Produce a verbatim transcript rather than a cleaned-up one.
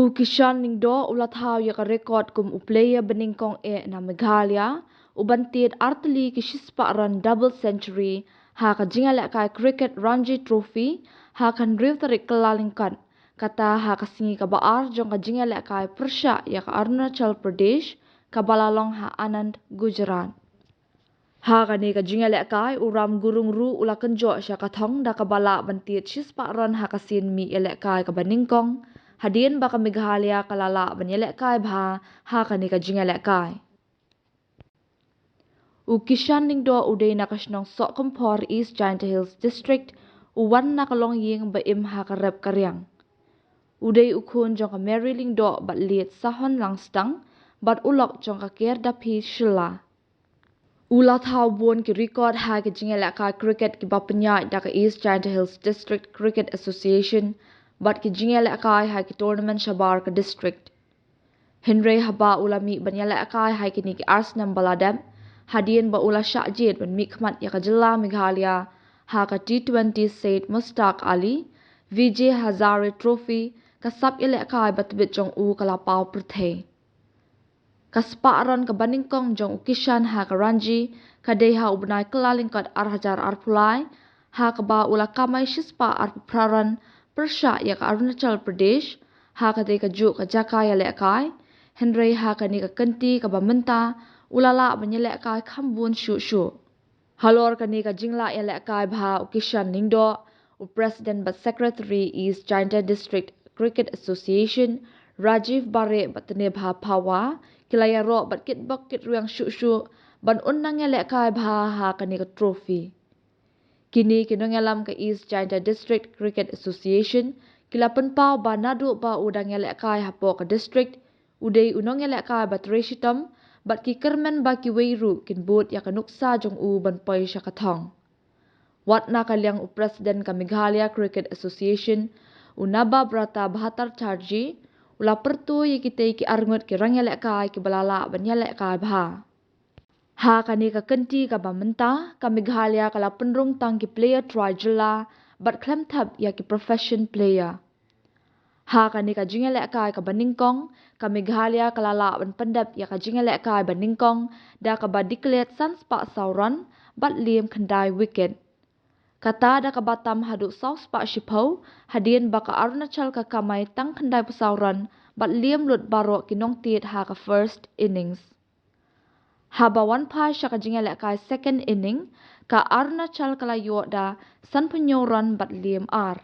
U Kishan Lyngdoh u la thaw ïa ka record kum u player banyngkong eh na Meghalaya u ban tied artylli ki shispah run double century ha ka jingïalehkai cricket Ranji Trophy ha ka hynriew tarik Kyllalyngkot, kata ha ka sngi kaba ar jong ka jingïalehkai pyrshah ïa ka Arunachal Pradesh kaba la long ha Anand, Gujarat. Ha kane ka jingïalehkai u Ram Gurung ruh u la kynjoh sha ka thong da kaba lah ban tied shispah run ha ka sien mih ïalehkai kaba nyngkong, hadien ba ka Meghalaya ka la lah ban ïalehkai bha ha kane ka jingïalehkai. U Kishan Lyngdoh u dei na ka shnong Sohkymphor, East Jaintia Hills District, u wan na ka longïing ba im ha ka rep ka riang. U dei u khun jong ka Mary Lyngdoh bad Liet Sahon Langstang bad u lok jong ka Kerdaphi, Shillong. U la thaw bun ki record ha ki jingïalehkai cricket kiba pynïaid da ka East Jaintia Hills District Cricket Association bad ki jingïalehkai ha ki tournament shabar ka district. Hynrei haba u la mih ban ïalehkai ha kine ki ar snem ba la dep, hadien ba u la shah jied ban mihkhmat ïa ka jylla Meghalaya ha ka T twenty Syed Mushtaq Ali Vijay Hazare Trophy, ka sap ïalehkai ba tbit jong u ka la paw pyrthei. Ka spah run kaba nyngkong jong u Kishan ha ka Ranji ka dei ha u bnai Kyllalyngkot ar hajar arphew lai, ha kaba u la kamai shispah arphew phra run pyrshah ïa ka Arunachal Pradesh ha katei kajuh ka jaka ïalehkai, hynrei ha kane ka kynti kaba mynta u la lah ban ïalehkai kham bun shuh shuh. Halor kane ka jinglah ïalehkai bha u Kishan Lyngdoh, u President bad Secretary East Jaintia District Cricket Association, Rajiv Bareh bad Tnebha Phawa, ki la ïaroh bad kitbok kitrwiang shuh shuh ban un nang ïalehkai bha ha kane ka trophy. Kine ki nongïalam ka East Jaintia District Cricket Association ki la pynpaw ba naduh ba u dang ïalehkai hapoh ka district, u dei u nongïalehkai ba trei shitom, bad ki kyrmen ba kiwei ruh kin bud ïa ka nuksa jong u ban poi sha ka thong. Wat na ka liang u President ka Meghalaya Cricket Association, u Nababrata Bhattacharjee, u la pyrto ïa kitei ki arngut ki rangïalehkai kiba la lah ban ïalehkai bha. Ha kane ka kynti kaba mynta, ka Meghalaya ka la pynrung tang ki player trai jylla bad khlem thep ïa ki profession player. Ha kane ka jingïalehkai kaba nyngkong, ka Meghalaya ka la lah ban pyndep ïa ka jingïalehkai ba nyngkong da kaba declare san spah saw run bad liem khyndai wicket. Kata da kaba tam haduh saw spah shiphew, hadien ba ka Arunachal ka kamai tang khyndai phew saw run bad liem lut baroh ki nongtied ha ka first innings. Haba wan phai sha ka jingïalehkai second inning, ka Arunachal ka la ïoh da san phew hynñiew run bad liem ar.